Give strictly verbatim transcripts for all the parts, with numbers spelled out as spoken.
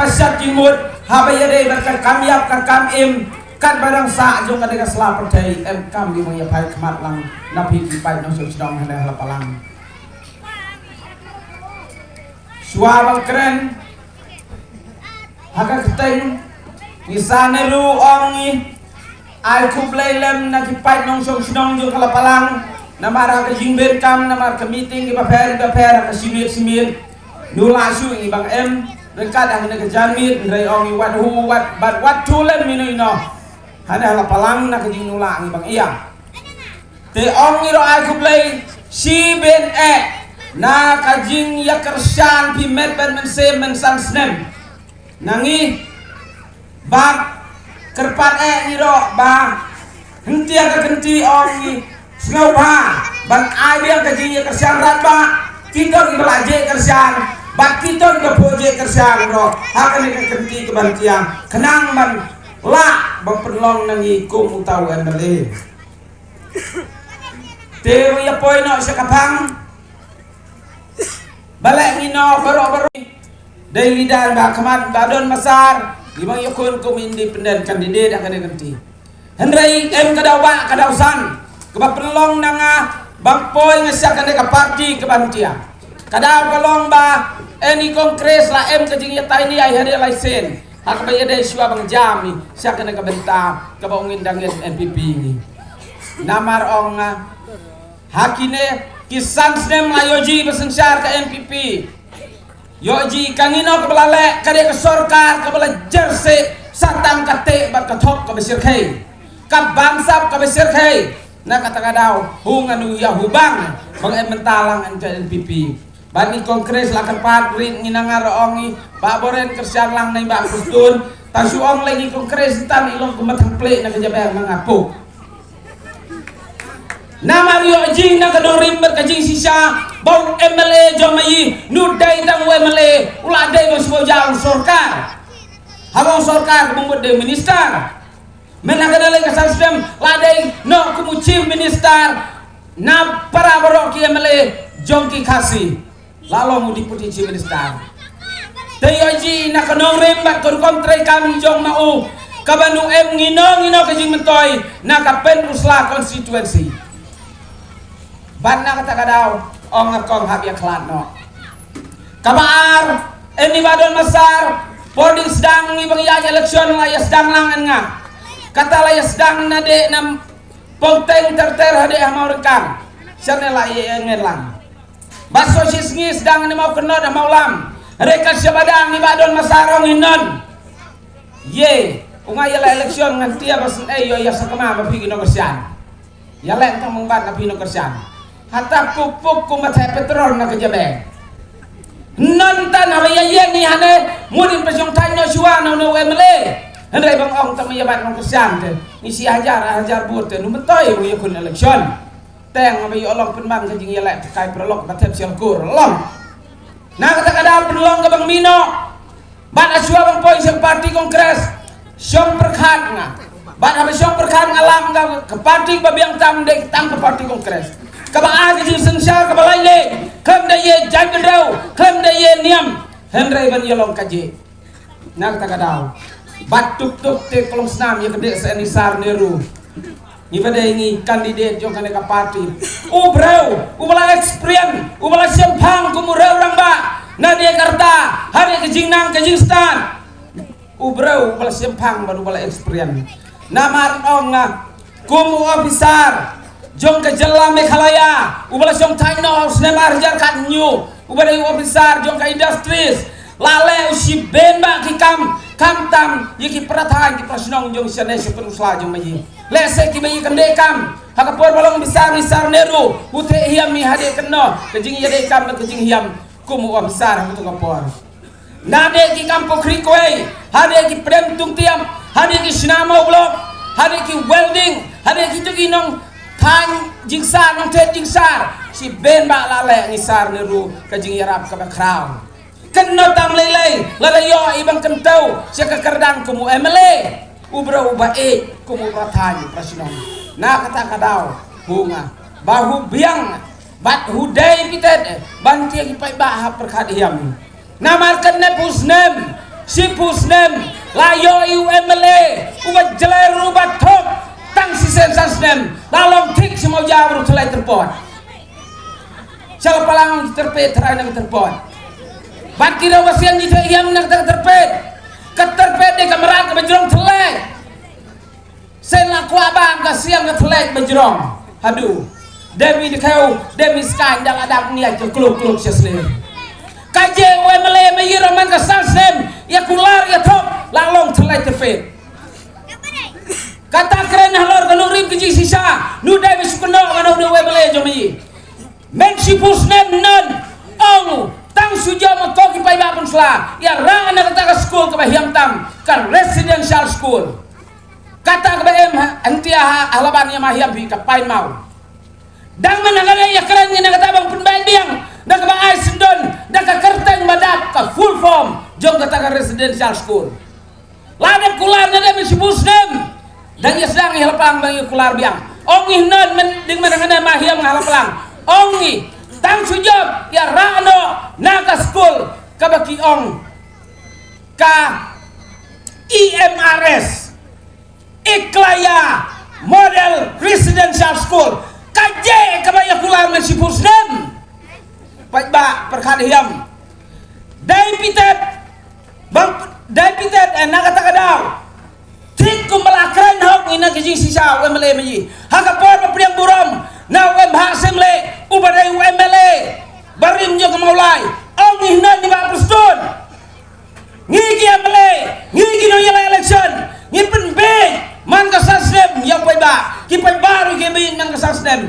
Shat jingmut, haba ïadei bad ka kam ïap ka kam im, katba dang sah jong ka dei ka sla pyrthei, em kam ki bang ïa phai khmat lang na phi ki paid nongshong shnong hangne ha la Palang. Shuwa ban kren ha ka kyrteng, ngi sa ne ruh ong ngi ai khublei lem na ki paid nongshong shnong jong ka la Palang, namar ha ka jingben kam, namar ka meeting kiba pher kiba pher ha ka shi miet shi miet, nu la shu ngi bang em ryngkat ha kane ka janmiet, hynrei ong ngi wat hu wat bad wat thu lem ino ino hangne ha la Palang na ka jingnu la ngi bang ïa. Te ong ngi ruh ai khublei shi ben eh na ka jingïakyrshan phi met bad mynsiem mynsan snem na ngi. Bad kyrpad eh ngi ruh ba hyntia ka kynti ong ngi sngewbha ban ai biang ka jingïakyrshan, radbah kito kiba la jingïakyrshan bad kito kiba poi jingïakyrshan ruh ha kane ka kynti kaban tia, khnang ban lah ban pynlong na ngi kum uta u MLA. Te ruh ïa poi noh sha ka phang. Balei ngi noh baroh baroh? Dei leader ba khmat ba don masar, ngi bang ïakhun kum independent candidate ha kane ka kynti. Hynrei em ka daw ba ka daw san kaba pynlong na nga ban poi nga sha kane ka party kaban tia. Ka daw ka long ba eni Congress la em ka jingïatai ni ai hade laisen. Ha kaba ïadei shuwa bang jam ni sha kane ka bynta kaba ong ngi dang ïa NPP ni. Namar ong nga ha kine ki san snem la ïoh ji ba synshar ka NPP. Ïoh ji ka ngino kaba la leh ka dei ka sorkar kaba la jersey satang ka teh bad ka thok kaba shyrkhei. Ka bamsap kaba shyrkhei. Na kata ka daw hu nga nu ïa hu bang bang em mynta lang en ka NPP. Bad ngi Congress la kyrpad rit ngi na nga ruh ong ngi ba boren kyrshan lang nai ba kustun. Ta shu ong lagi Congress tan i long kumba thang plek na ka jaber na nga puk. Namar ïoh jing na ka dorim bad ka jingshisha ba u MLA jong ma i nu dei tang u MLA u la dei ba shu ja u sorkar. Haba u sorkar ka bang bud dei minister. Mena ka dei ka san stem la dei no kum u chief minister na para baroh ki MLA jong ki Khasi. La long u deputy chief minister. Te ïoh ji na ka nongrim bad ka rukom treikam jong ma u kaba nu em ngino ngino ka jingmyntoi na ka Pynursla constituency. Bad na kata ka daw ong nga kong hap ïa khlad noh. Kaba ar, eni ba don masar por ding sdang ngi bang ïa election la ïa sdang lang en nga. Kata la ïa sdang na de nam pongteng ter ter hade ha Mawryngkang. Shane la ïa ngen lang. Ba so shi sngi sdang ne mau kynnoh da mau lam. Rekat sha ba dang ni ba don masa rong hinon. Ye, u nga ïa la election ngan tia ba sngewei ïa sa kama ba phi ki nongkyrshan. Ïa leh tang mung ban na phi nongkyrshan. Hata puk puk kum ba theh petrol na ka jabe. Non tan haba ïa ïa ni hane mudin pa jong thaiñ no shuwa no no MLA. Hynrei bang ong tang ïa ban nongkyrshan te. Ngi shi hajar hajar vote te nu mentoi u ïa kun election. Teng ba ïoh long pynban ka jingïaleh pynkai paralok ba thep sial kur long. Na kata ka daw pynlong ka bang mino. Bad ha shuwa bang poi sha party Congress shong pyrkhat nga. Bad haba shong pyrkhat nga lam ka, ka party ba biang tam dei tang ka party Congress. Kaba ai ka jingsynshar kaba lai leh khlem da ïa jait bynriew khlem da ïa niam. Hynrei ban ïa long ka jih. Na kata ka daw bad tuk tuk te ka long snam ïa ka dei sa ni Sir Nehru. Ngi ba dei ngi candidate jong kane ka party. U briew u ba la experience u ba la shemphang kum u briew rangbah. Na dei ka rta ha dei ka jingnang ka jingstad. U briew u ba la shemphang bad u ba la experience. Namar ong nga kum u officer jong ka jylla Meghalaya u ba la shong thaiñ noh ha u snem ar hajar khathynñiew. U ba dei u officer jong ka industries la leh u shibun ba ki kam khamtam ïa ki para thaiñ ki para shnong jong shane sha Pynursla jong ma i. Lehse ki ba i kam dei kam ha ka por ba long officer ni Sir Nehru u theh hiam i hadei kynnoh ka jingïadei kam ka jinghiam kum u officer ha ka por. Na dei ki kam pukhri kwai, ha dei ki pdem tungtiam, ha dei ki shnam u blok, ha dei ki welding, ha dei ki tu ki nong thaiñ jingsar nong thet jingsar. Shibun ba la leh ni Sir Nehru ka jingïarap kaba khraw. Kynnoh tam lei lei lada ïoh i bang kyntew sha ka kyrdan kum u MLA. U briew u ba eh kum u para thaiñ para shnong. Na kata ka daw hu nga ba hu biang bad hu dei pitet ban tia ki paidbah ha pyrkhat hiam. Namar kane pu snem Shiphew snem la ïoh ïa u MLA uba jler uba thok, tang shisien san snem la long thik shi mawjam ruh thlai tyrpot. Sha la palang tyrpet trai na ka tyrpot. Bad ki dei ba sien ji te ïam na ka tyrpet. Ka tyrpet dei ka mrad kaba jrong thlai. Sien la kwah bam ka siang ka thlek ba jrong. Haduh dem i dkhew, dem i skaiñ da la dap niat ka kluk kluk sha snem. Ka je u MLA ma yi roman ka san snem ïa kular ïa thok la long thlek tepet. Kata kren halor ka nongrim ka jingshisha nu dei ba shu kynnoh nga nong u MLA jong ma yi. Men shiphew snem non ong tang shu jop ma ko ki paidbah pynsla ïa rah na kata ka skul kaba hiam tam ka residential school. Kata kaba em ha, hyntia ha, ha Laban ïa ma hiam hi ka pain mau. Dang man ha kane ïa kren ngi na kata bang pynbeit biang da kaba ai syndon da ka kyrteng ba dap ka full form jong kata ka residential school. La dep kular na dep shiphew snem. Dang ïa sdang ïa laplang bang ïa kular biang. Ong ngi hynnon men ding men ha kane ma hiam nga laplang. Ong ngi tang shu jop ïa rah noh na ka skul kaba ki ong ka E M R S, Iklaya Model Residential School. Ka je kaba ïa kular men shiphew snem. Paidbah pyrkhat hiam. Dei pitet bang dei pitet eh, na kata ka daw. Thik kumba la kren hok ngi na ka jingshisha u MLA ma yi. Ha ka por ba pdiang burom na u M H Simle uba dei u MLA barim jong ka Mawlai. Ong ngi hynne ngi ba Prestone. Ngi ki MLA, ngi ki nongïaleh election, ngi pynbeit man ka san snem ïa u paidbah, ki paidbah ruh ki beit man ka san snem.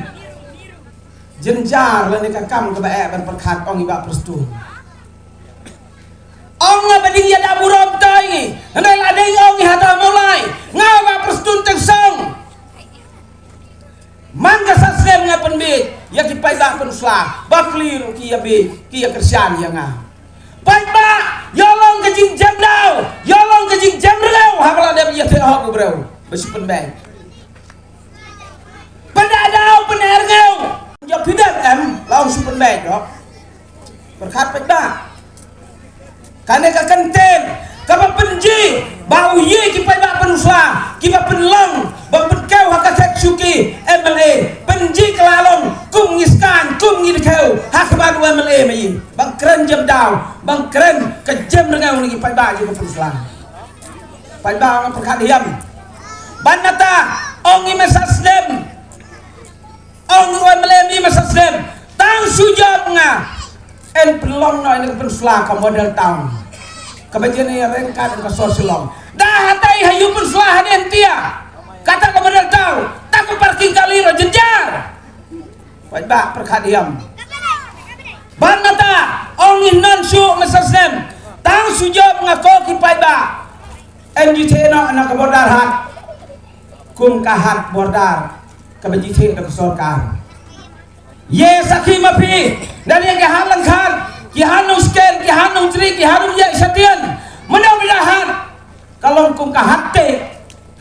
Jynjar lane ka kam kaba eh ban pyrkhat ong i Bah Prestone. Ong nga ba ding ïa da burom tai ngi, hynrei la dei ong i hata Mawlai, nga Bah Prestone Tynsong. Man ka san snem nga pynbeit ïa ki paidbah pynsla ba kli ruh ki ïa beit ki ïa kyrshan ïa nga. Paidbah ïa long ka jingjem daw ïa long ka jingjem rngew ha ba la dep ïa theh hok u briew ba shu pynbeit. Pynda daw pynda rngew. Ïa phi dep em la ong shu pynbeit doh. Pyrkhat paidbah. Kane ka kyntien kaba pynji ba u ïe ki paidbah pynsla kiba pynlong ba pynkew ha ka khet shuki MLA pynji ka la long kum ngi skan kum ngi dkew ha kaba u MLA ma yi bang kren jem daw bang kren ka jem rngew ngi paidbah ji ka pynsla. Paidbah nga pyrkhat hiam. Ban nata ong ngi masa snem. Ong u MLA mi masa snem tang shu jop nga. En pynlong noh ina ka pynsla ka model town. Kaba jin ïa rengkat ka sor Shillong. Da hatai ha yu pynsla hadien tia. Kata ka model town. Ta ka parking kali ro jynjar. Paidbah pyrkhat hiam. Ban nata ong ngi non shu masa snem tang shu jop nga ko ki paidbah. En ju te noh na ka border hat. Kum ka hat border kaba jitheh da ka sorkar. Ye sakhi ma phi, da ne ki hat Langkhat, ki hat Nongshken, ki hat Nongjri, ki hat Umyiah Shatien. Mano bida hat ka long kum ka hat te.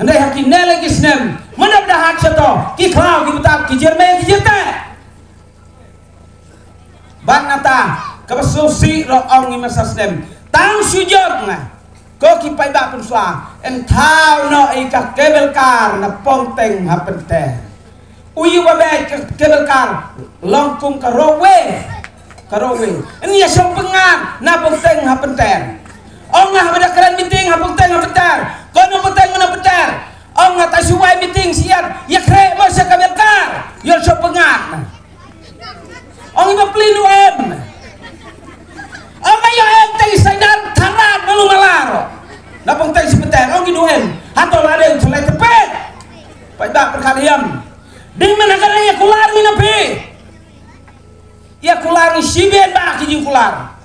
Hynrei ha ki ne le ki snem mano bida hat shato ki khlaw ki btap ki jirme ki jirte. Ban nata kaba sngewsih ruh ong ngi masa snem tang shu jop nga. Ko ki paidbah pynsla en thaw noh ïa ka cable car na Pongteng ha Pynter. U ïu ba beit ka cable car long kum ka ropeway. Ka ropeway. En ïa shong pyngngad na Pongteng ha Pynter. Ong nga ba da kren meeting ha Pongteng ha Pynter. Ko no Pongteng no Pynter. Ong nga ta shu wai meeting siat ïa kre mo sha cable car. Ïa shong pyngngad. Ong i ba pli nu em. Ong ayo em te i saidar tharat malu malar. Na pang te si peter ong i nu em. Hato la dei u thalai tepet. Paidbah pyrkhat hiam. Ding mana ka dei ïa kular ngi na phi. Ïa kular ngi shibit ba ki jingkular.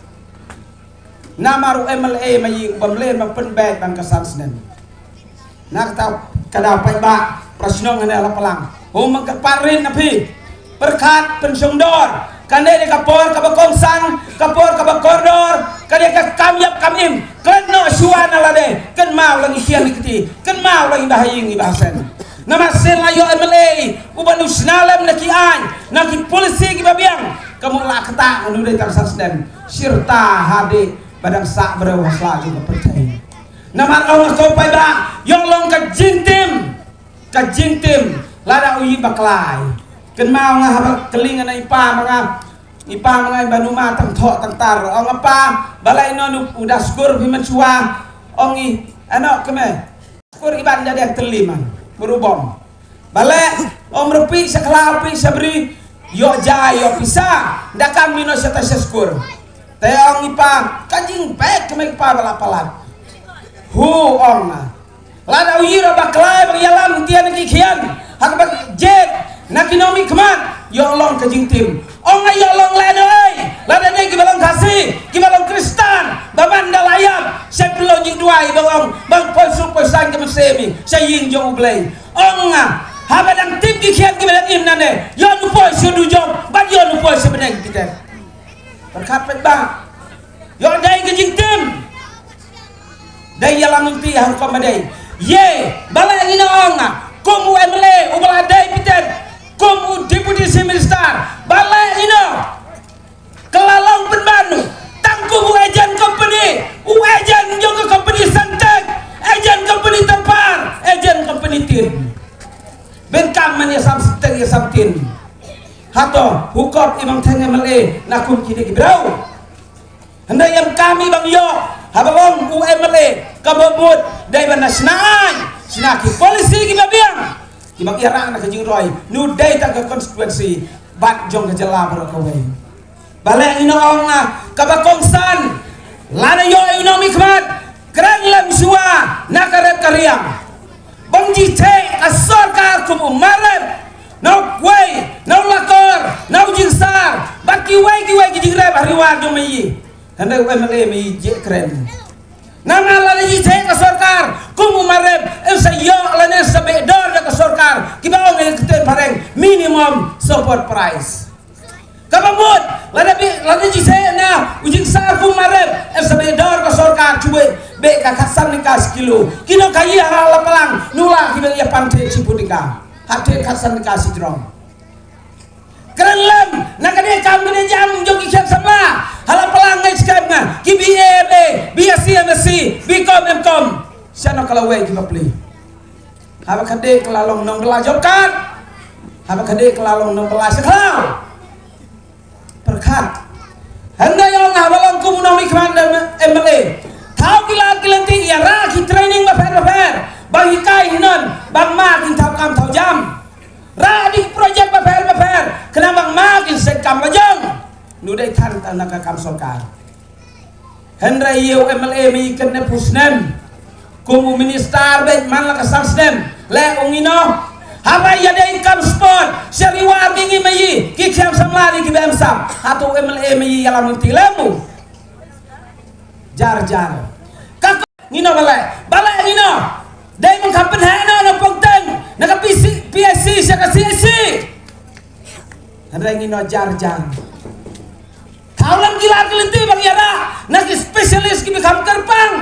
Namar u MLA ma ïing u bym leh ban pynbeit ban ka san snem. Na kata ka daw paidbah para shnong hane la plang. Hum ka parin na phi. Pyrkhat pynshong dor. Kane dei ka por kaba kongsan, ka por kaba kordor, kane ka kam ïap kam im. Klet noh shuwa na lade. Kynmaw lang i tiang i kti. Kynmaw lang i bah ïing i bah sen. Namar sien la ïoh MLA u ban u shna lem na ki aiñ, na ki polisi kiba biang. Ka mut la kata ngan u dei tang san snem. Shirta ha dei ba dang sah briew ha sla jong ka pyrthei. Namar ong nga ko paidbah, ïoh long ka jingtim, ka jingtim lada u ïoh bakla. Kynmaw nga haba kylli nga na i pa ma nga, i pa ma nga i ba numa tang thoh tang tar. Ong nga pa, balei ino u da skur phi mynshuwa? Ong i, ano kme skur i ban ja dei tylli man, bru bom. Balei, ong rupi sa khlaw pi sa bri, ïoh ja ïoh pisa, da kam mino sa ta sa skur. Te ong i pa, ka jingpek kme i pa ba la palat. Hu ong nga. Lada u ïoh bakla bang ïalam tian ki khian, hak bak jet, na ki nongmihkhmat, ïoh long ka jingtim. Ong nga ïoh long lano ei, lada dei kiba long Khasi, kiba long Khristan, ba man da la ïap, sa pynlong jingduwai ba ong, bang poi suk poi san ka mynsiem i, sa ïing jong U Blei. Ong nga, haba dang tip ki khian kiba dang im nane, ïoh nu poi sha dujok, bad ïoh nu poi sha bneng kita. Pyrkhat paidbah. Ïoh dei ka jingtim. Dei ïalam lynti ha rukom ba dei. Ye, balei ngin ong nga, kum u M L A, u ba la dei piten, kum u Deputy Chief Minister, balei ngin ong. Ka la long pynban u, tang kum u agent company, u agent jong ka company Sunteck, agent company Terpar, agent company Tin. Bun kam man ïa sam Sunteck ïa sam Tin. Hato, hukop i bang theng M L A, na kum kine ki briew. Hynrei em kam i bang ïoh, haba long u M L A, kaba mut, dei ban da shna ai, shna ki policy kiba biang, kiba ïarap na ka jingroi, nu dei tang ka constituency, bad jong ka jylla baroh kawei. Balei ngin ong nga, kaba kongsan, lada ïoh i u nongmihkhmat, kren lem shuwa, na ka rep ka riang. Bang jitheh ka sorkar kum u Marep, na u Kwei, na u Lakor, na u Jingsar, bad kiwei kiwei ki jingrep ha Ri War jong Mei. Hynrei u M L A Mei jeh kren. Namar lada jitheh ka sorkar kum u Marep, em sa ïoh lane sa beh dor da ka sorkar, kiba ong ïa ka ktien phareng minimum support price. Kaba mut, lada beh, lada jitheh na u Jingsar kum u Marep, em sa beh dor ka sorkar, shu beh, beh ka khatsan tyngka shi kilo. Ki nongkhaii ha Laplang, nu la ki beh ïa pan thied shiphew tyngka. Ha thied khatsan tyngka shi jrong. Kren lem, na kane kam kane jam jong ki khun samla. Ha Laplang ngai skhem nga, ki B A, M A, B S C, M S C, B Com, M Com. Shano ka lawei ki bapli. Haba ka dei ka la long nongbylla jong ka. Haba ka dei ka la long nongbylla sa khlaw. Pyrkhat. Hynrei ong haba long kum u nongmihkhmat da M L A. Thaw ki lad ki lynti ïarap ki training bapher bapher. Bang hikai hinon, bang ma kin thaw kam thaw jam. Rah dei project bapher bapher. Khnang bang ma kin seng kam la jong. Nu dei than tang na ka kam sorkar. Hynrei ïa u M L A Mei kane phew snem. Kum u minister bad man la ka san snem. Leh u ngin ong. Haba ïa dei kam sport. Sha Ri War ki ngi Mei. Ki khun samla ki beh em sap. Hato u M L A Mei ïalam lynti lem u. Jar jar. Ka ngin ong balei. Balei ngin ong. Dei ban kham pynheh noh na Pongteng. Na ka P C, P I C sha ka C I C. Hynrei ngin ong jar jar. Thaw lem ki lad ki lynti bang ïarap na ki specialist kiba kham kyrpang.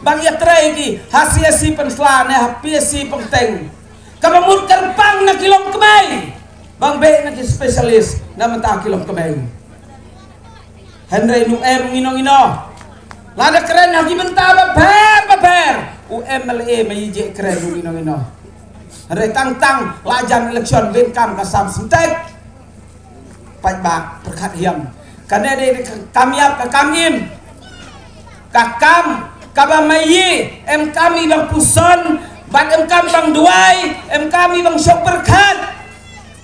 Bang ïatrei ki ha C S C Pynsla ne ha P S C Pongteng. Kaba mut kyrpang na ki longkmie. Bang beh na ki specialist na bynta ki longkmie. Hynrei nu em ngin ong ngin ong. Lada kren ha ki bynta bapher bapher. U M L A Mei jeh kren u ngin ong ngin ong. Hynrei tang tang la jan election bun kam ka sam Sunteck. Paidbah pyrkhat hiam. Kane dei ka kam ïap ka kam im. Ka kam kaba Mei em kam i bang puson bad em kam bang duwai em kam i bang shong pyrkhat.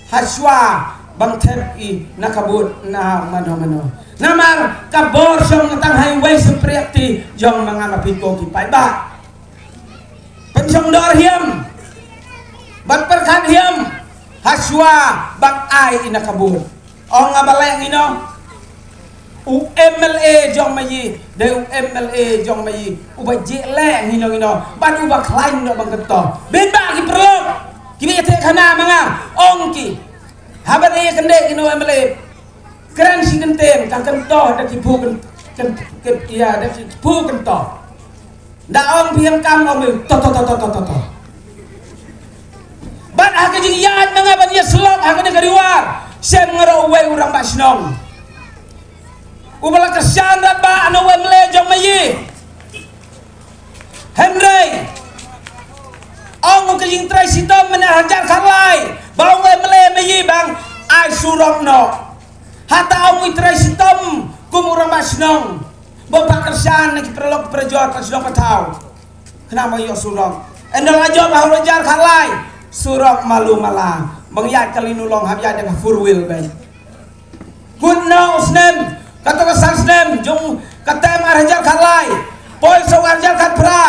Hashwa bang thep i na ka vote na mano mano. Namar ka bor shong tang highway sepriak ti jong manga mapiko ki paidbah. Pynshong dor hiam. Bad pyrkhat hiam. Hashwa bang ai i na ka vote. Ong nga balei ngin ong. U M L A jong Mei, dei u M L A jong Mei, u ba jeh leh ngin ong ngin ong, bad u ba khlaiñ noh bang kyntoh. Bun bah ki paralok, ki ba ïateh khana ma nga, ong ki. Haba dei ïa kane ngin ong M L A, kren shi kyntien, ka kyntoh da ki phew kyn, kyn, kyn, ïa, da ki phew kyntoh. Da ong phi em kam ong phi to to to to to to to. Bad ha ka jingïaid ma nga ban ïasyllok ha kane ka Ri War. Shem nga ruh uwei u rangbah shnong. U ba la kyrshan rangbah na u M L A jong Mei. Hem Jingtrei shitom mynne ha jar khatlai ba ong u MLA MAE ba ai surok noh. Hata ong u trei shitom kum u rangbah shnong ba pha kyrshan na ki paralok parajor, pa shnong pa thaw. Khnang ba ïoh surok. Ynda la jop ha u jar khatlai, surok malu mala. Ba ngi ïaid kali nu long hap ïaid da ka four wheel beit. Kut noh u snem, kato ka san snem jong ka term ar hajar khatlai, poi sha u ar hajar khatphra.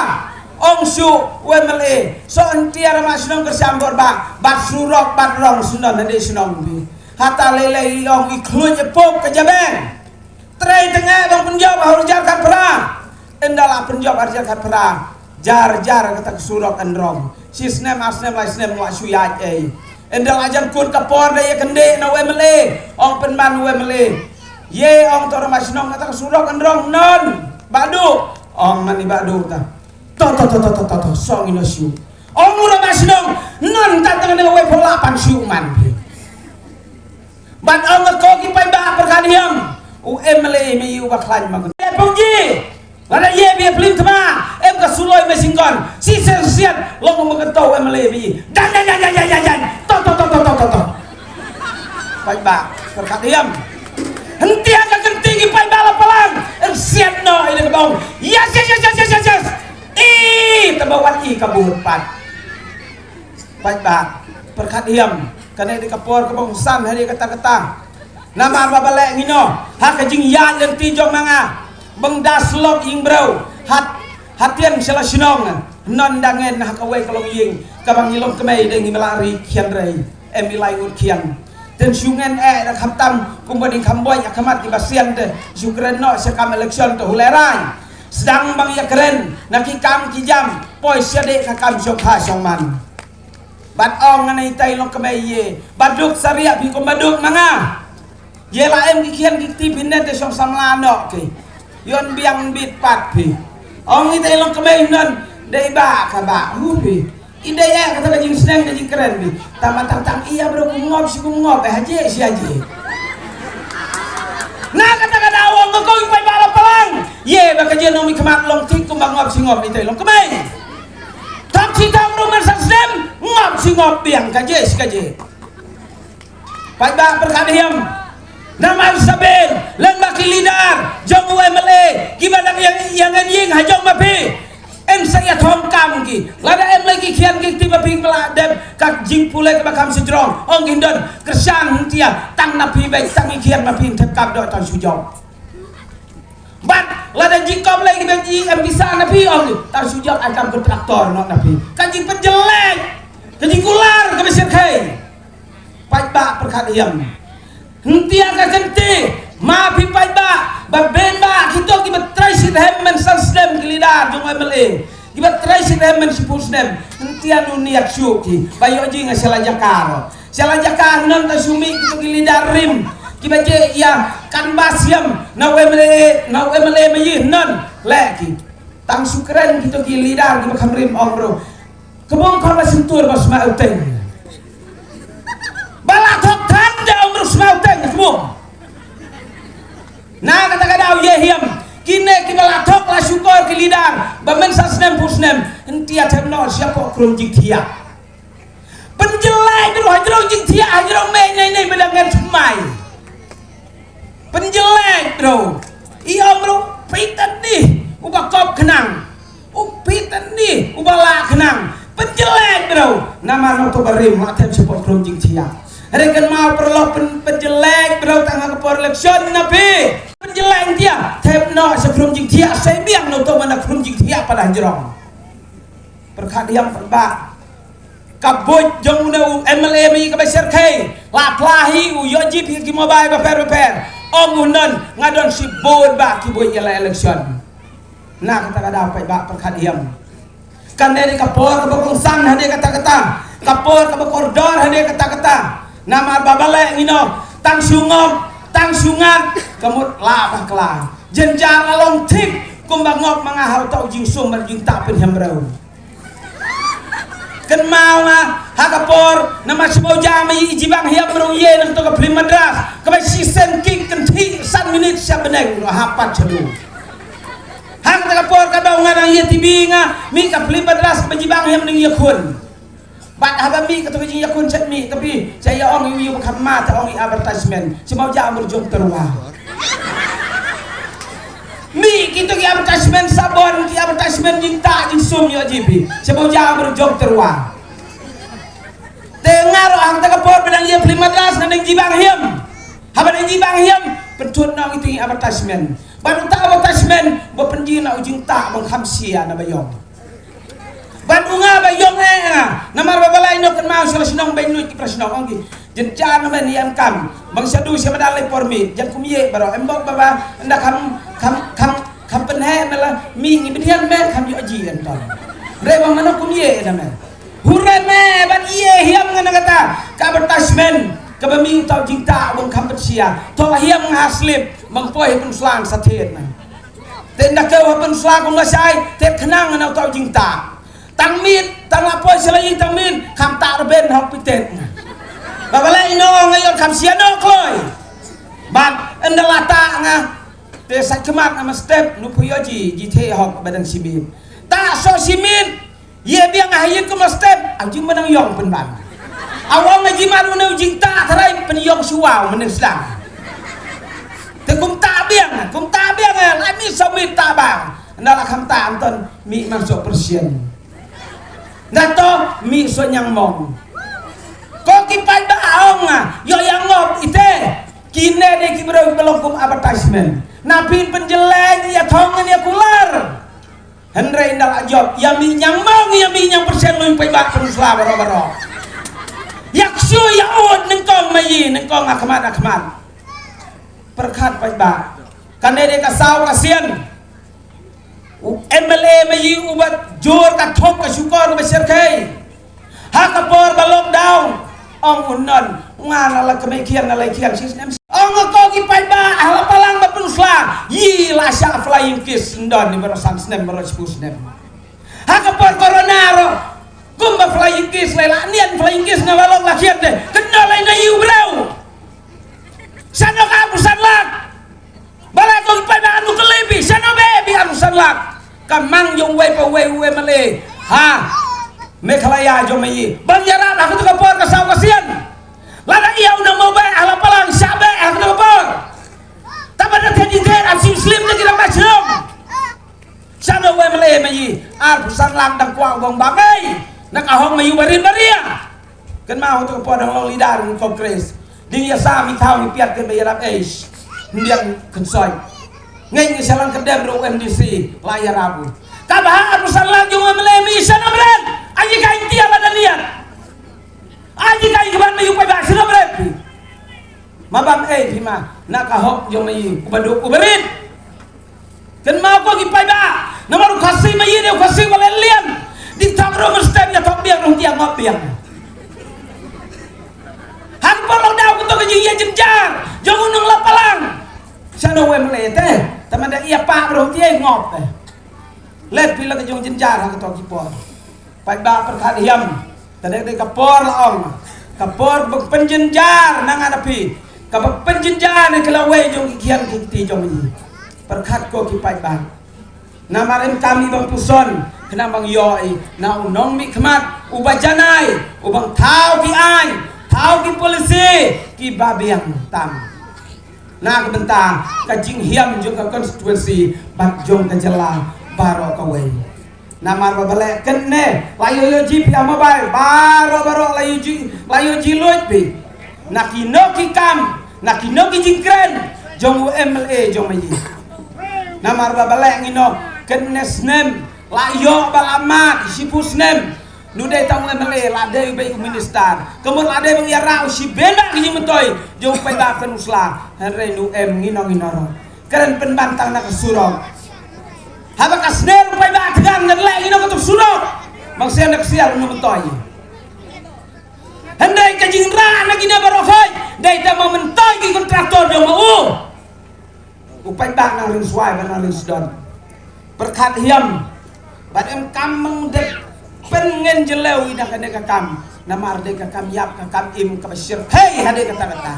Ong shuh u MLA, shuh hynrei rangbah shnong kyrshan bor ba bad surok bad rong shnong, hynrei shnong phi. Hata lei lei i ong i khluit i pop ka jabeng. Trei teng eh ba pynjop ha u ar hajar khatphra. Ynda la pynjop ar hajar khatphra, jar jar kata ka surok yn rong. Shi snem, ar snem, lai snem, la shu ïaid ei. Ynda la jan kut ka por da ïa kyndit na u MLA. Ong pynban u MLA, ïe, ong to rangbah shnong, kata ka surok yn rong non. Bah Duh, ong mani Bah Duh ta. To to to to to to to song ino shu. Ong u rangbah shnong, non ta tang na wei phola pan shu man phi. Bad ong ko ki paidbah pyrkhat hiam, u MLA MAE u ba khlaiñ ma ko. Te pung ji. Lada ïe bia plim thma, em ka suloi me singkon. Si sen siat long ma ka to MLA MAE. Dan dan dan dan dan dan dan. To to to to to to to. Paidbah pyrkhat hiam. Hyntia ka kynti ki paidbah la palang. Em siat no ina ka bong. Yes yes yes yes yes yes. I taba wat i ka bud pat. Paidbah pyrkhat hiam, kane dei ka por kaba kongsan ha dei kata kata. Namar ba balei ngino, ha ka jingïaid lynti jong ma nga, bang da slok ïing briew, hat hatian sha la shnong, non da ngen ha kawei ka longïing, kaba ngi longkmie dei ngi mala ri khian rei, em i lai ngut khian. Ten shu ngen eh da khamtam kumba ding kham boi ha khmat ki basian te, shu kren noh sha kam election te hulai rai. Sdang bang ïa kren na ki kam ki jam, poi sha dei ka kam shong kha shong man. Bad ong ngan itai long kmai ïe. Bad duk sariak phi kum ba duk ma nga. Ïe la em ki khian ki kti phi nen te shong samla nok ki. Yon biang bit pat phi. Ong itai long kmai non dei ba ka ba hu phi. I dei eh kata ka jingsneng ka jingkren phi. Tama tang tang ïa bro kum ngop shi kum ngop eh haji shi haji. Na kata ka daw ong ko i pai ba la palang. Ïe ba ka jeno mi khmat long tik kum ba ngop shi ngop itai long kmai. Tam shi tam ruh man san snem, ngop shi ngop biang ka je shi ka je. Paidbah pyrkhat hiam. Namar sabel, lem ba ki leader, jong u MLA, kiba dang ïa, ïa ngan ïing ha jong ma phi. Em sa ïa thong kam ki. Lada em lei ki khian ki kti ma phi ba la dep, ka jingpule kaba kham sejrong. Ong ki don, kyrshan hyntia, tang na phi beit, tang i khian ma phi, thep kam doh tang shu jong. Bad lada jingkop lei ki bem ji em bisa na phi ong ni. Tang shu jot ai kam kontraktor noh na phi. Ka jingpynjlek. Ka jingkular ka bisiar khai. Paidbah pyrkhat ïam. Hyntia ka kynti ma phi paidbah ba ben ba kito kiba trai shi rhem men san snem ki leader jong MLA. Kiba trai shi rhem men shiphew snem. Hyntia nu niat shu ki ba ïoh jing sha la jaka ro. Sha la jaka non ta shu mih kito ki leader rim. Kiba je ïa kan ba siam na u MLA, na u MLA ma yi non leh ki. Tang shu kren kito ki leader kiba kham rim ong bro. Kebong kor ba syntur ba sma uteng. Ba la thok than da ong bro sma uteng kebong. Na kata ka daw ïa hiam. Kine kiba la thok la shukor ki leader ba men sa snem phew snem. Hyntia them noh sha pok krum jingthiah. Pynjlai bro hajrong jingthiah hajrong mei nei nei ba dang ngan thymmai. Pynjlai bro. I ong bro phi tang ni uba kop khnang. U phi tang ni uba lah khnang. Pynjlai bro. Namar nong to barim lah them support krum jingthiah. Hynrei kan mau paralok pyn pynjlai bro tang ha ka por election na phi. Pynjlai jingthiah them noh sa krum jingthiah sai biang nong to mana krum jingthiah pada hajrong. Pyrkhat ïam pyrba. Ka buit jong une u MLA ma yi kaba sher khei. La phla hi u ïoh jip hi ki mobile bapher bapher. Ong u non nga don shi buit ba ki buit ïa la election. Na kata ka daw paidbah pyrkhat ïam. Kane dei ka por kaba kongsan hade kata kata. Ka por kaba kordor hade kata kata. Namar ba balei ngino tang shu ngop tang shu ngat ka mut la bakla. Jynjar la long thik kumba ngop ma nga ha uta u jingsum bad jingtah pynhiam briew. Kynmaw nga ha ka por namar shu bau jam i jibang hiam briew ïe nang to ka phlim Madras kaba shisien ki kynthih san minit sha bneng ruh ha pat shadu. Ha kata ka por ka dong nga dang ïa TV nga mih ka phlim Madras kaba jibang hiam nang ïa khun. Bad haba mih kato ka jingïakhun sha mih, tapi sha ïa ong ïa u ba kham ma ta ong i advertisement. Sha mawjah mur jong tyrwa. Mih kito ki advertisement sabon, ki advertisement jingtah jingsum ïoh ji phi. Sha mawjah mur jong tyrwa. Te nga ruh hangta ka por ba dang ïa phlim madras nga dang jibang hiam. Haba dang jibang hiam, pynthut noh ito i advertisement. Bad uta advertisement ba pynjin na u jingtah bang kham sia na ba ïong. Bad u nga ba ïong eh nga. Namar ba balei noh kynmaw sha la shnong ba ïa nuit ki pra shnong ong ki. Jynjar na men ïa em kam. Bang sha du sha madan lei por mih. Jan kum ïeh baroh em bok ba ba. Ynda kham kham kham kham pynheh me la mih ngi bnian me kham ïoh ji en ton. Re bang mano kum ïeh na me. Hura me ban ïeh hiam nga na kata. Ka advertisement kaba mih tau jingtah bang kham pynsia. Tau hiam nga ha slip bang poi ha pynslang sa thied na. Te nda keu ha pynslang kum la shai te khnang nga na tau jingtah. Tang miet tang la poi sha la ïing tang miet kham tah rben hok pitet nga. Ba balei ino nga ïoh kham sia no kloi. Bad ynda la tah nga te sa khmat nga ma step nu phu ïoh ji ji the hok ba dang simin. Tah so simin. Ïa biang ha ïing kum la step, a jing ba nang ïong pynban. Awang a jing maru neu jingtah tharai pynïong shuwa u mynne sdang. Te kum tah biang, kum tah biang la mi so mi tah ba. Nda la kham tah anton mi man so persien. Nda to mi so nyang mong. Ko ki paidbah ong ïoh ïa ngop ite. Kine de ki briew ba long kum advertisement. Na phin pynjylli ïa thong ïa kular. Hynrei nda la jop ïa mi nyang mong ïa mi nyang persien lui paidbah pynslap baroh baroh. Ïa kshu ïa ud nyngkong ma yi nyngkong akhmat akhmat. Pyrkhat paidbah. Kane de ka saw ka sien. U M L A ma yi uba jur ka thok ka shukor uba syrkhei. Ha ka por ba lockdown ong u non nga na la kmie khian na la khian shisnem. Ong ko ki paidbah ha la palang ba pynsla yi la sha flying kiss ndon ni baroh san snem baroh shiphew snem. Ha ka por corona ro kum ba flying kiss la la nian flying kiss na la long la khian de kena la na yu brau. Sano ka busan lak. Bala ko pa na anu kelebi sano be bi anu san lak. Ka mang jong wei pa wei wei male ha Meghalaya jong ma yi bang ïarap ha ka tu ka por ka saw ka sian. Lada ïa u nang mau beh ha la palang sha beh ha ka tu ka por. Taba da te di te an sim slim te ki dang ba shlom. Sha da wei male ma yi ar phew san lang dang kwah u bang ba mei. Na ka hong ma yi u barit baria. Kan ma hong tu ka por dang long leader in Congress. Ding ïa sa mi thaw mi piat kan ba ïarap eish. Mbiang kan soi. Ngeng ïa sha lang ka dem ro M D C la ïarap u. Ka ba ha ar phew san lang jong wei male ma yi sha na bren. Aji ka intia ba da niat. Aji ka iban ma yi u pai ba sha na bren. Ma bam ei phi ma na ka hok jong ma yi u baduk u barit. Kan ma ko ki paidbah namar u Khasi ma yi ne u Khasi ba len lian. Di thok ro mer stem ïa thok biang rong tiang ngop biang. Han pa lo dau ko to ka jingïa jynjar jong u nong la palang. Sha no wem le te. Tama da ïa pa rong tiang ngop te. Let phi la ka jong jynjar ha ka to ki por. Paidbah pyrkhat hiam. Tadek dei ka por la ong. Ka por ba pynjynjar na nga na phi. Ka ba pynjynjar na ka lawei jong ki khian ki kti jong ngi. Pyrkhat ko ki paidbah. Namar em kam i bang puson khnang bang ïoh i na u nongmihkhmat u ba janai u bang thaw ki aiñ thaw ki polisi ki ba biang tam. Na ka bynta ka jinghiam jong ka konstituensi bad jong ka jylla baroh kawei. Namar ba balei kane la ïoh ïoh ji phi ha mobile baroh baroh la ïoh ji la ïoh ji luid phi. Na kino ki kam na kino ki jingkren jong u M L A jong ma yi. Namar ba balei ngino kane snem la ïoh ba la mat shiphew snem. Nu dei tang u M L A la dei u bei u minister. Ka mut la dei bang ïa rau shi ben ba ki jingmyntoi jong u paidbah kan u sla. Hynrei nu em ngino ngino ro. Kren pynban tang na ka surok. Haba ka sner u paidbah tgan ngan leh ngino ka tuk surok. Bang sian da ka siar nu myntoi. Hynrei ka jingrah na kine baroh khoi dei tang ma myntoi ki kontraktor jong ma u. U paidbah nang ring swai ba nang ring sdon. Pyrkhat hiam. Bad em kam mang dep pyngen jylliew ïa kane ka kam. Namar dei ka kam ïap ka kam im ka ba shyrkhei ha dei kata kata.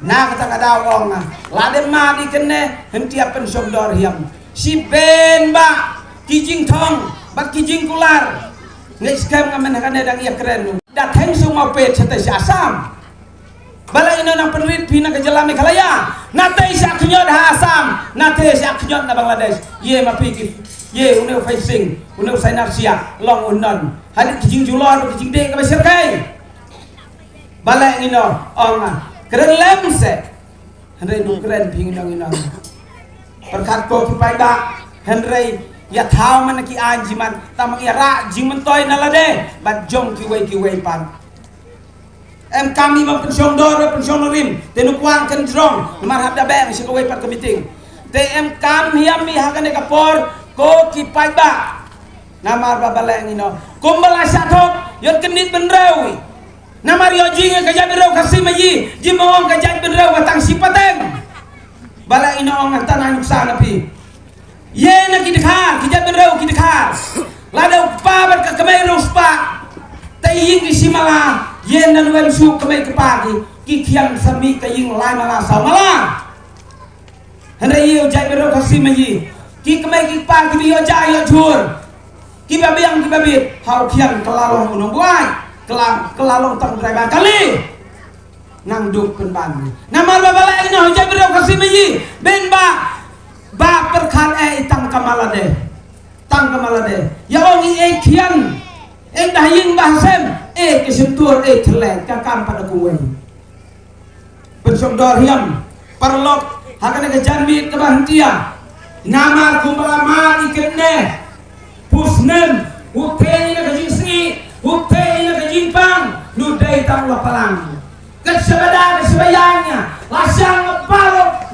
Na kata ka daw ong la dei ma di kane hyntia pynshong dor hiam. Shi ben ba ki jingthong bad ki jingkular. Next time nga men ha kane dang ïa kren. Da theng shu mawpet shatei sha Assam. Balei ino nang pynrit phi na ka jylla Meghalaya? Natei sha khñiot ha Assam, natei sha khñiot na Bangladesh. Ye ma phi ki, ye une u Fei Sing, une u Sainar Sia, long un non. Hadit ki jingjulor, ki jingdei kaba syrkai. Balei ino ong ma kren lem se. Hynrei du kren phi ngi nong ngi nong. Pyrkhat ko ki paidbah, hynrei ïa thaw man ki aiñ jiman, tam ïa rah jingmyntoi na lade bad jong kiwei kiwei pat. Em kam i ban pynshong dor, ban pynshong rim, te nu kwang kan jrong, namar hap da beng sha kawei pat ka meeting. Te em kam hiam i ha kane ka por, ko ki paidbah. Namar ba balei ngi no. Kumba la sha thok, ïoh kyndit bynriew i. Namar ïoh jing ka jaitbynriew Khasi Maji, jing ma ong ka jaitbynriew ba tang shi pateng. Balei ino ong ngan tan ai nuksa na phi. Ye na ki dkhar, ki jaitbynriew ki dkhar. Lada u kpa bad ka kmie ruh spah. Te ïing ki shi mala, ye na nuem shu kmie kpa ki, ki khiang sa mih ka ïing lai mala saw mala. Hynrei ïa u jaitbynriew Khasi Maji. Ki kmie ki kpa kiba ïoh ja ïoh jhur. Kiba biang kiba bit. Ha u khiang ka la long u nongbuaid. Ka la, ka la long tang u driver kali. Nang duk pynban. Namar ba balei ïa u jaitbynriew Khasi Maji. Bynba. Ba pyrkhat eh i tang ka mala de. Tang ka mala de. Ïa ong i eh khiang. Eh da ïing ba sem. Eh ki shyntur eh thlek ka kam pat da kuwei. Pynshong dor hiam, paralok, ha kane ka janmiet kaba hyntia. Namar kumba la mad i kynne. Pus nem, u thei na ka jingsngi, u thei na ka jingpang, nu dei tang la palang. Ka shabada, ka shabayang ïa, la shang paralok.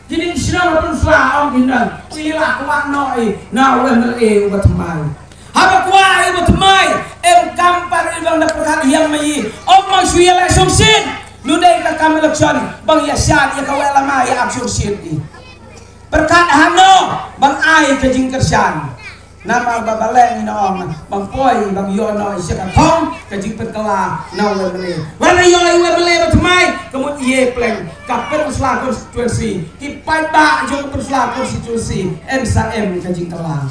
Ki ding shnong pun sla ong ki nang, i la kwah no i, na u M L A u ba thymmai. Haba kwah i ba thymmai, em kam pat i bang da pyrkhat hiam ma i. Ym ma shu ïa la shongshit. Nu dei ka kam election, bang ïa shad ïa ka wei lama ïa ap shongshit i. Pyrkhat hano, bang ai ka jingkyrshan. Namar ba balei ngi na ong, bang poi, bang ïoh no i sha ka thong, ka jingpynkylla, na u M L A. Wan ïoh i u M L A ba thymmai, ka mut ïa pleng, ka Pynursla constituency, ki paidbah jong Pynursla constituency, em sa em ka jingkylla.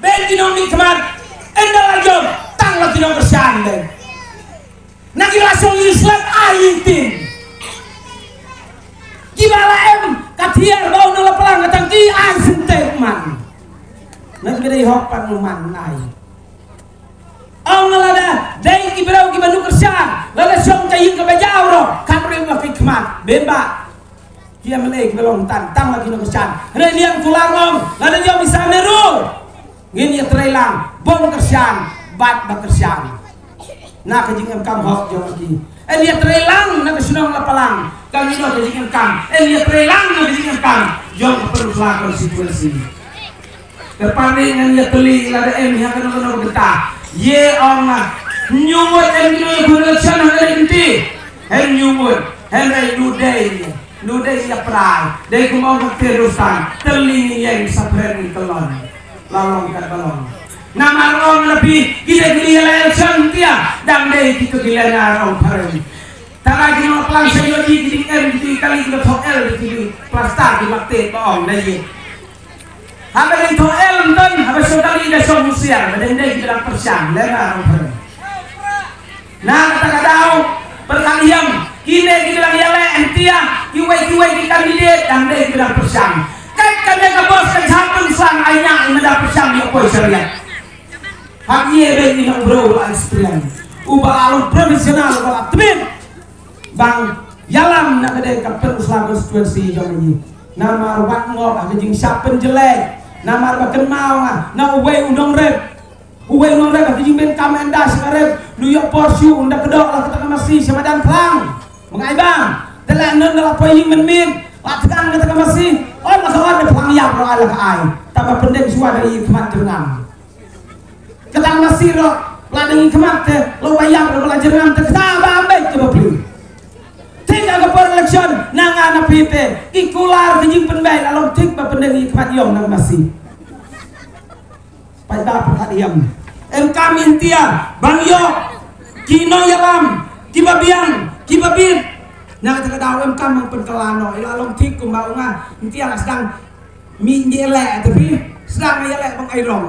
Bad ki nongmihkhmat, ynda la jop, tang la ki nongkyrshan de. Na ki la shong ïing slap ai ïing tin. Kiba la em, ka thiar ba u nong la plang ka tang ki ai syntek man. Na ki dei hok pat man ai. Ong lada, dei ki briew kiba nongkyrshan, lada shong ka ïing kaba jaw ro, kat rim la ki khmat, bynba. Ki M L A kiba long tan, tang la ki nongkyrshan. Hynrei liang kular ong, lada jong i Sam Meru. Ngin ïa trei lang, bym kyrshan, bad ba kyrshan. Na ka jingem kam hok jong ki. Ngin ïa trei lang, na ka shnong la palang. Ka ngi no ka jingem kam. Ngin ïa trei lang, na ka jingem kam. Jong ka Pynursla constituency. Ka pani ngan ïa teli lada em ïa kano kano ka bynta. Ye ong nga. Nyumut em kino ïa kun election ha kane kynti. Em nyumut. Em dei nu dei. Nu dei ïa prai. Dei kum ong ka terus tan. Teli ngi ïeng sa pren ngi kelon. La long kat ba long. Namar ong na phi. Ki dei ki dei election tia. Dang dei ki to ki lena ong phareng. Tara ki nong plang sa ïoh ki ding em ki kali ki thoh el ki plastar ki mak te ba ong na ye. Haba dei thoh el ntun, haba shu kali da shong husiar, ba dei dei ki bilang pyrshang, le na ong pyrshang. Na kata ka daw, pyrkhat ïam, kine ki bilang ïaleh hyntia, kiwei kiwei ki candidate, dang dei ki bilang pyrshang. Kat kane ka bos ka jhap pyrshang, ai nya i mada pyrshang ïa poi shariat. Hak ïa dei ina u bro la experience. U ba la long professional, u ba la tbit. Bang ïalam na ka dei ka Pynursla constituency jong ngi. Namar wat ngop ha ka jingshah pynjlei. Namar ba kynmaw nga na uwei u nongrep. Uwei u nongrep ha ka jingbyn kam ynda sha ka rep. Lu ïoh por shu ynda kdok la kata ka masi sha madan phlang. Mangai bang. Te la non la poi ïing mynmiet. La tgang kata ka masi. Ot la ka ot phlang ïap la ai la ka ai. Tang ba pyndeng shuwa da i khmat jyrngam. Kata ka masi ro, la dang i khmat te, lo ba ïap, lo ba la jyrngam te, kata ba ambeit ka bapli. Thik ka por election, na nga na phi te, ki kular ka jingpynbeit, la long thik ba pyndeng i khmat ïong na ka masi. Paidbah pyrkhat ïam. Em kam in tia, bang ïoh, ki nongïalam, ki ba biang, ki ba bit. Na kata ka daw em kam bang pynkylla noh, i la long thik kumba u nga, in tia la sdang, mi ïaleh te phi, sdang ïaleh bang ai rong.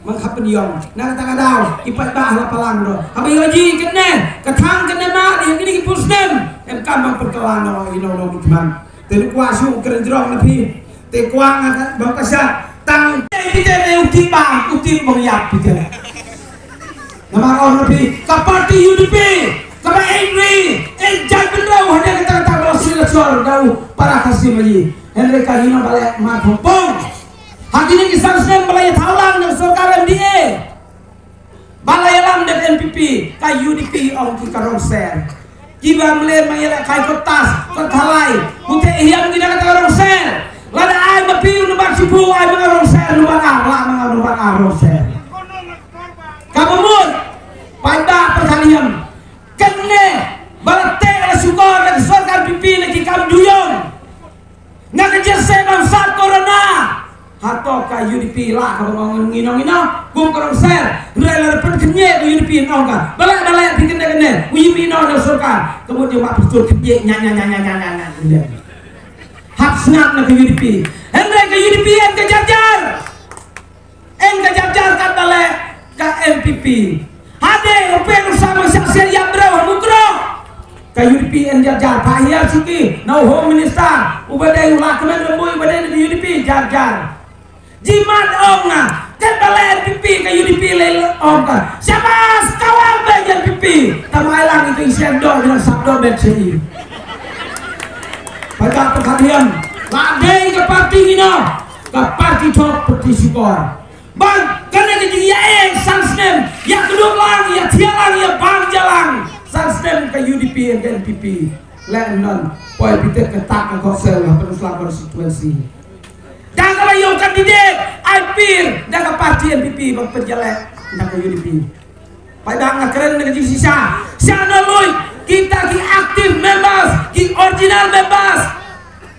Mang khap pynïong. Na kata ka daw, i paidbah la palang noh. Haba ïoh jingkynne, ka thang kynne ma, ïa kine ki pun snem. Em kam mang pynkylla noh, ïa no no ki tman. Te nu kwah shu kren jrong na phi. Te kwah nga ka, bang ka sha. Tang te phi te ne u tip bang, u tip bang ïap phi te. Namar ong na phi, ka parti U D P, kaba eng ri, eng jait bynriew, hadien kata kata ba la sila chor, da u para Khasi ma yi. Hynrei ka ïa no ba leh ma thong pong. Ha kine ki san snem ba la ïathaw lang da ka sorkar M D A. Ba la ïalam da ka N P P, ka U D P ong ki ka rong ser. Kiba mlien ma ïalehkai ko tas, ko thalai. Pute hiam ki da kata ka rong ser. Lada ai ma phi u number shiphew, ai ma nga rong ser, number ar, la ma nga number ar rong ser. Kaba mut, paidbah pyrkhat hiam. Kane, ba la teh la shukor da ka sorkar P P na ki kam duyong. Na ka jingïaseng bamsap corona. Hato ka U D P la kaba ong ngin ong ngin ong. Kum ka rong ser. Hynrei la pynkhynñiuh ka U D P ong ka. Balei balei phi kynde kynde. U yi mi ong na sorkar. Ka mut jong ma pyrshut khynñiuh nya nya nya nya nya nya nya. Hap sngap na ka U D P. Hynrei ka U D P en ka jar jar. En ka jar jar kat ba leh ka N P P. Hadien u pyrshah ma shah seh ïa briew ha Mukroh. Ka U D P en jar jar, pha hiar shuki na u Home Minister, u ba dei u Lahkmen Rymbui, u ba dei na ka U D P jar jar. Jimat ong nga, kat ba leh N P P ka U D P leh ong ka. Shabas, kawang ba N P P. Tang ai lang ito i sendok, bilang sabdok ben sini. Paidbah pyrkhat hiam, la dei ka parti ngino, ka parti thok parti shukor. Bad kane ka jingïaid san snem, ïa kdup lang, ïa thiah lang, ïa bam ja lang. San snem ka U D P and ka N P P. Leh non, poi pynthut ka tak ka Kawsai ha Pynursla constituency. Da kaba ïoh candidate, ai pir, da ka parti N P P, bad pynjaleh, da ka U D P. Paidbah nga kren na ka jingshisha. Sha na lui, kita ki active members, ki original members.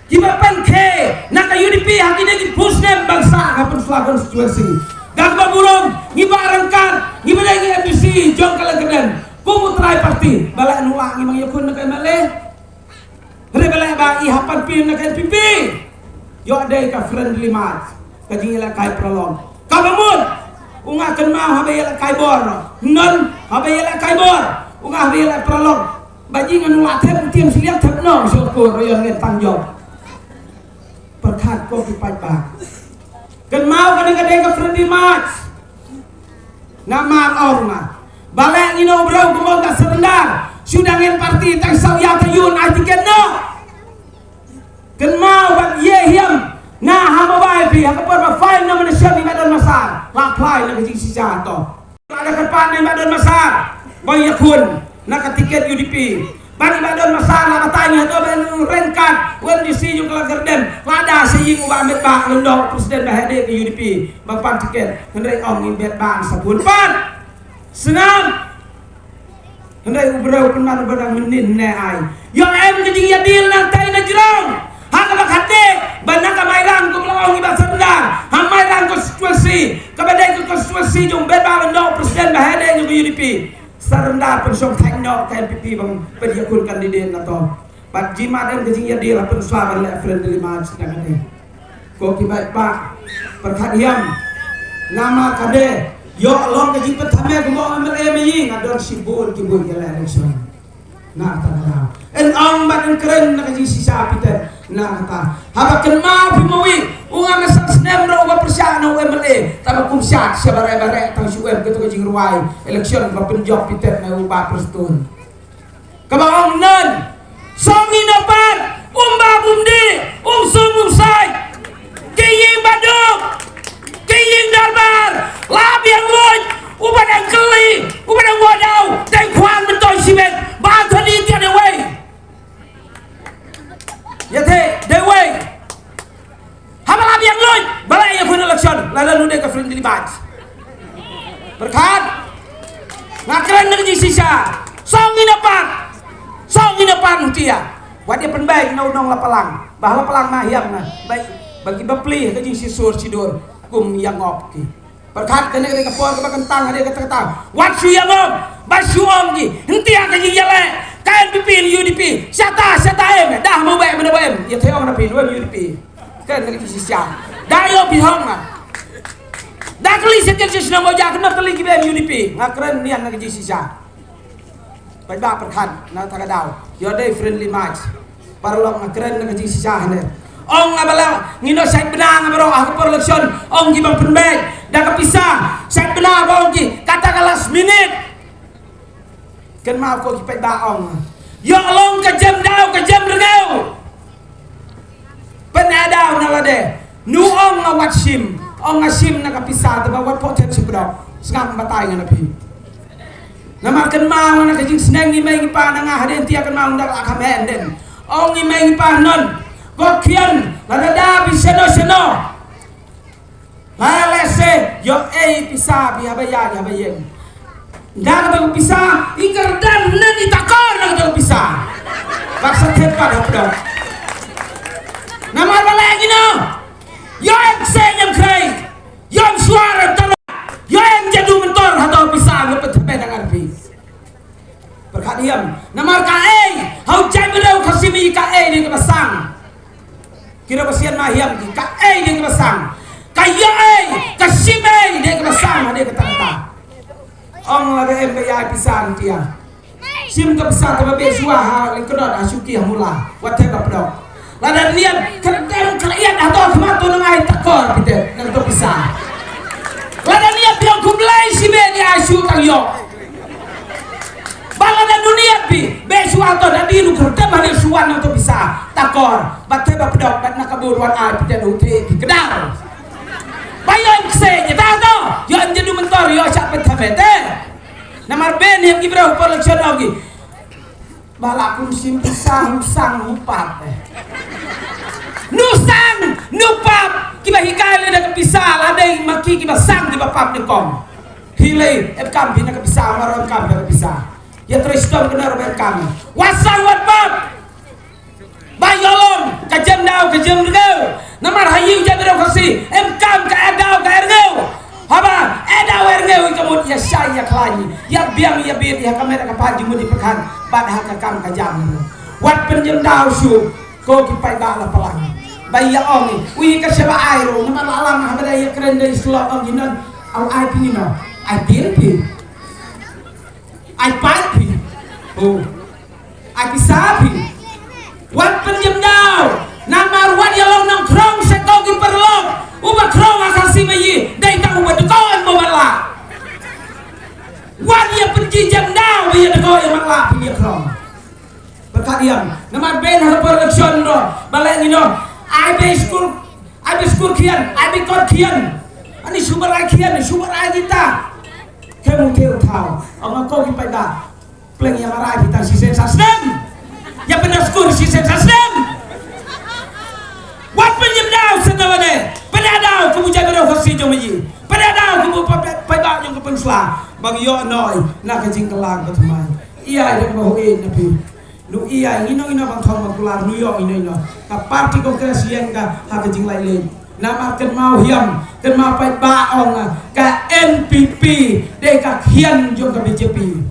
Kiba pynkhie na ka U D P ha kine ki phew snem ban sah ha Pynursla constituency. Da kaba burom, ngi ba ryngkat, ngi ba dei ngi M D C jong ka Laitkerdem. Kum u trai parti, ba la nulak ngi mang ïakhun na ka M L A. Hynrei ba la ba i hap ban pyn na ka N P P. Ïoh dei ka friendly match. Ka jingïalehkai paralok. Kaba mut, u nga kynmaw haba ïalehkai bor. Non, haba ïalehkai bor. U nga haba ïaleh paralok. Ba jing anu la thep tiang siliang thep nong sha ko royon ngen tang jong. Pyrkhat ko ki paidbah. Kynmaw kane ka dei ka friendly match. Namar ong ma. Ba leh ngin ong briew kumba ka surrender. Shu dang ngen parti tang saw ïa ka yun ai tiket noh. Kynmaw bad ïeh hiam. Na ha mobile phi ha ka por ba file nomination i Bah Don Massar. La apply na ka jingshisha to. Lada kyrpad na i Bah Don Massar ba ïakhun na ka tiket U D P. Bad i Bah Don Massar la batai ïa to ba u ryngkat u M D C jong ka Laitkerdem. Lada sa ïing u Bah Metbah Lyngdoh president ba heh de ka U D P ba pan tiket. Hynrei ong i Metbah sa bun pan. Sngap. Hynrei u briew pynban u ba dang mynnin ne ai. Ïoh em ka jingïadil na tai na jrong. Ha kaba khadduh ba na ka Mairang kum la ong i Bah Serdar. Ha Mairang constituency. Kaba dei ka constituency jong Bah Lyngdoh president ba heh de jong ka U D P. Serdar pynshong thaiñ noh ka N P P ban pynïakhun candidate na to. Bad jimat em ka jingïadil ha Pynursla ban leh friendly match na kane. Ko ki paidbah pyrkhat hiam. Namar kane ïoh long ka jingpynthame kumba M L A ma ïing nga don shibun ki buit ïaleh election. Na kata ka daw. Yn ong bad yn kren na ka jingshisha phi te. Na kata. Haba kynmaw phi ma wi. U nga na san snem ruh uba pyrshah na u M L A. Taba kum shad sha bareh bareh tang shu em kato ka jingrwai. Election ba pynjop phi te na u Bah Prestone. Kaba ong nan, song ïa na pat, um ba bum di, um sum um sai. Ki ïing ba duk, ki ïing dorbar, la biang luid, u ba dang kylli, u ba dang wadaw, dang khwan myntoi shibit, ba thani tiang dei wei. Ïa te, dei wei. Haba la biang luid, ba la ïakhun election, la la nu dei ka friendly match. Pyrkhat. Nga kren na ka jingshisha. Song ïa na pat. Song ïa na pat hynrei. Wat ïa pynbeit na u nong la palang. Ba la palang na hiam na. Ba, ba ki bapli ka jingshisur shidur. Kum ïa ngop ki. Pyrkhat kane ka dei ka por kaba kyntang ha dei kata kata. Wat shu ïa ngop. Ba shu ong ki. Hynrei ka jingïaleh. Ka N P P U D P. Shata, shata em. Dah mo ba em, ba em. Ïa te ong na phi, U D P. Kan na ka jingshisha. Da ïoh phi hong ma. Da Kali sha kyrshah shnong Mawjah, kano kali ki bem U D P. Nga kren nian na ka jingshisha. Paidbah pyrkhat na kata ka daw. Ïoh dei friendly match. Paralok, nga kren na ka jingshisha hangne. Ong nga ba la ngi noh shait bna nga baroh ha ka por election. Ong ki ban pynbeit da ka pisa. Shait bna ba ong ki kata ka last minute. Kynmaw ko ki paidbah, ong ïoh long ka jem daw ka jem rngew. Pynadaw na lade. Nu ong nga wat shim. Ong nga shim na ka pisa, te ba wat pok them shipdok. Sngap batai nga na phi. Namar kynmaw na ka jingsneng ngi mei ngi pa na nga hadien tia kynmaw ndak la kham hen den. Ong ngi mei ngi pa non. Ko khian lada da bi seno seno. Ba lehse ïoh ei pisa phi haba ïaid haba ïeng. Nda kata ka pisa i kyrdan nen i takor na kata ka pisa. Bad sa thet pat hapdeng. Namar ba leh kino ïoh em kseh em khrei, ïoh em shuwa em tara, ïoh em jadu mentor hato pisa nga pynthame na ngan phi. Pyrkhat hiam. Namar kaei ha u jaitbynriew Khasi Mawjah, kaei dei kaba sang. Ki Ri Basian ma hiam ki, kaei dei kaba sang. Ka ïoh ei, ka shim ei dei kaba sang, dei kata kata. Ong lada em ba ïai pisa ntia. Shim ka pisa te ba beh shuwa ha lyngkdon ha shuki ha mula. Wat thep ba pdok. Lada niat kyrdan kyrdan hato khmat to nang ai takor phi te nang to pisa. Lada niat phi ong khublei shibun ïa shu tang ïoh. Ba lada nu niat phi beh shuwa to da di nu kyrdan ha ne shuwa nang to pisa. Takor ba thep ba pdok ba na ka bur wan ai phi te nu te phi kdar. Ba ïoh em kseh ïa ta to ïoh em jadu mentor ïoh shah pynthame te. Namar ben ïa ki briew por election ong ki. Ba la kum shim pisa u sang u pap eh. Nu sang nu pap kiba hikai leh da ka pisa la dei ma ki kiba sang kiba pap ne kong. Hi lei em kam phi na ka pisa, mar em kam da ka pisa. Ïa trei stom kena ruh em kam. Wat sang wat pap. Ba ïoh long ka jem daw ka jem rngew. Namar ha ïing jaitbynriew Khasi em kam ka eh daw ka eh rngew. Haba eh daw eh rngew i ka mut ïa shai ïa khlaiñ, ïa biang ïa bit, ïa ka met ka phad jingmut jingpyrkhat bad ha ka kam ka jam. Wat pynjem daw shuh ko ki paidbah la palang. Ba ïa ong i u ïa ka shaba ai ruh namar la lang haba da ïa kren da i slok ong i non. Au ai phi ni no. Ai phi phi. Ai paid phi. Oh. Ai pisa phi. Wat pynjem daw. Namar wat ïa long nongkhrong sha ko ki paralok. Uba khrong ha Khasi Mawjah dei tang uba dkoh em ba matlah. Wat ïa pynjem daw ba ïa dkoh ïa matlah phi ïa khrong. Pyrkhat ïa namar ben ha por election ruh ba leh ngi noh. Ai bei skul, ai bei skul khian, ai bei kot khian. Ani shu ba rai khian, shu ba rai kita. Khem u thew thaw. Ong nga ko ki paidbah. Pleng ïa ma rai kita shisien sa snem. Ïa pynda skul shisien sa snem. Wat pynjem daw sa daw ne. Pynda daw kum u jaitbynriew Khasi jong ma ïi. Pynda daw kum u paidbah jong ka Pynsla. Ba ngi ïoh noh na ka jingkylla ka thymmai. Ïa ïa ba hu ïa na phi. Nu ïa ïa ino ino bang thong bang kular nu ïoh ino ino. Ka parti Congress ïeng ka ha ka jinglait leit. Namar kynmaw hiam, kynmaw paidbah ong ka N P P dei ka khian jong ka B J P.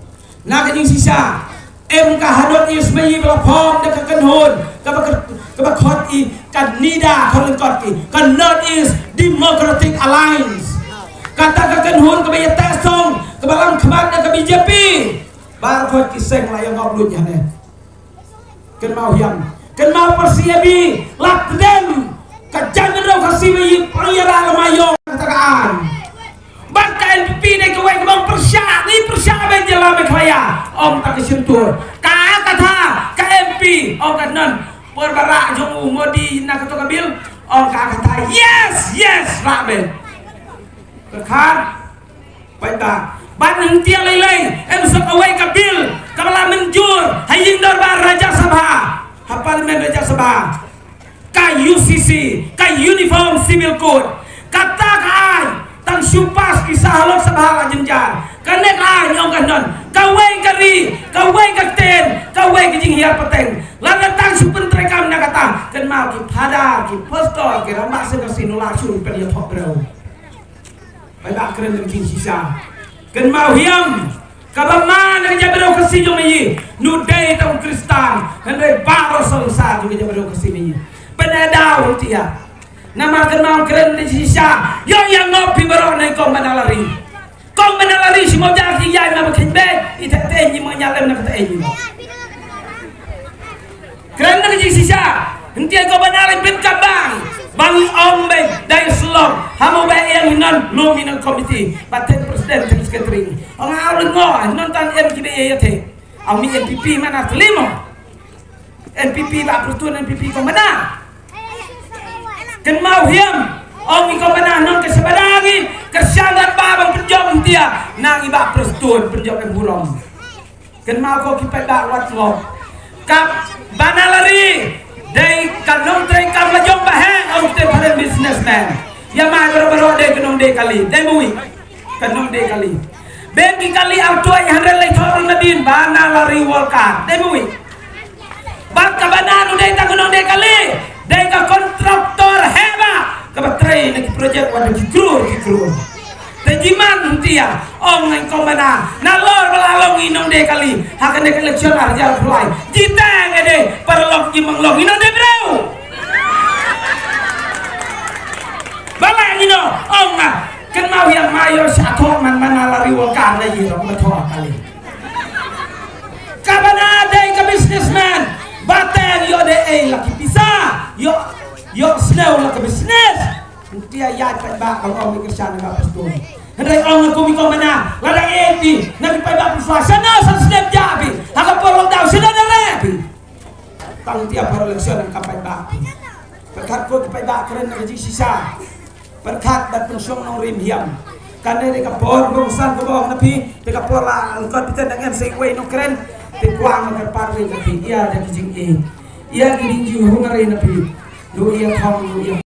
Na ka jingshisha em ka ha North East ma ïa ba la form da ka kynhun kaba khot i ka NEDA, khot lyngkot ki ka North East Democratic Alliance. Kata ka kynhun kaba ïa teh song kaba lam khmat da ka B J P. Bar khot ki seng la ïa ngop lut ïa ne. Kynmaw hiam, kynmaw parsi abi la tdem ka jaitbynriew Khasi Mawjah pang ïa ra lama ïong kata ka an. Bad ka N P P dei kawei ka bang pyrshah ngi pyrshah ba jylla Meghalaya. Ong ta ka shyntur ka kata ka M P ong ka non por ba rah jong u Modi na kato ka bill ong ka kata yes yes rah ben. Ka khat Paidbah ban hyntia lei lei em sa kawei ka bill kaba la mynjur ha ïing dorbar Rajya Sabha, ha Parliament Rajya Sabha, ka U C C, ka Uniform Civil Code. Kata ka ai tang shu pass ki sa ha Lok Sabha la jynjar. Kane ka ai ong ka non kawei ka ri, kawei ka ktien, kawei ka jinghiar pateng. Lada tang shu pyntreikam na kata kynmaw ki phadar ki pastor ki rangbah seng ka sinu la shu pynïathoh briew. Paidbah kren da ka jingshisha. Kynmaw hiam kaba ma na ka jaitbynriew Khasi jong ma ïi nu dei tang u Khristan hynrei baroh song sa jong ka jaitbynriew Khasi ma ïi. Pynadaw hynrei ïa namar kynmaw kren da ka jingshisha. Ïoh ïa ngop phi baroh na i kong ba Committee, ba ten president, ten secretary. Ong au lyngngoh, non tan M G B A ya te. Au mi N P P mana kelimo. N P P ba Prestone, N P P kong bana. Kynmaw hiam, ong i kong bana non ke sabadang i, ke syangat ba bang penjom tia, nang i ba Prestone, penjom em burom. Kynmaw ko ki paidbah wat ngop. Kap bana lari, dei ka nongtrei kam la jong ba heh, ong te phalan businessman. Ya mai bro bro dei ka nong dei kali, dei mui. Ka nong dei kali. Ben ki kali au tuai hundred lai thor na din, bana lari worker, dei mui. Bad ka bana nu dei ta ka nong dei kali, dei ka kontraktor heh ba, ka ba trei na ki projek wa da ki klur, ki klur. Te jiman tia, ong ngan kong bana, na lor ba la long i nong dei kali, ha ka dei ka election ar hajar pulai. Jiteng e dei, paralok jimang long i nong dei breu. Ba la ngi no, ong nga, kynmaw hiam ma yo sha thok man mana lari worker na yi rong ba thok kali. Ka bana dei ka businessman, ba teng yo dei ei la ki pisa, yo, yo snew la ka business. Tia ya paidbah ka ong mi kershan ba Prestone. Hynrei ong ku mi kong bana, la da ei ti, na ki paidbah Prestone, sana san snem ja bi, ha ka por lockdown, sana da re bi. Tang tia por election ka paidbah. Pyrkhat ko ki paidbah kren na ka jingshisha. Pyrkhat bad pynshong nongrim hiam. Kan dei ka por bongsan ko bong na phi, te ka por la kot piten dang em sei wei nongkren. Te kwang na ka par wei na phi, ia da ki jing e. Ia ki ding jing hung are na phi. Lu ia thong, lu ia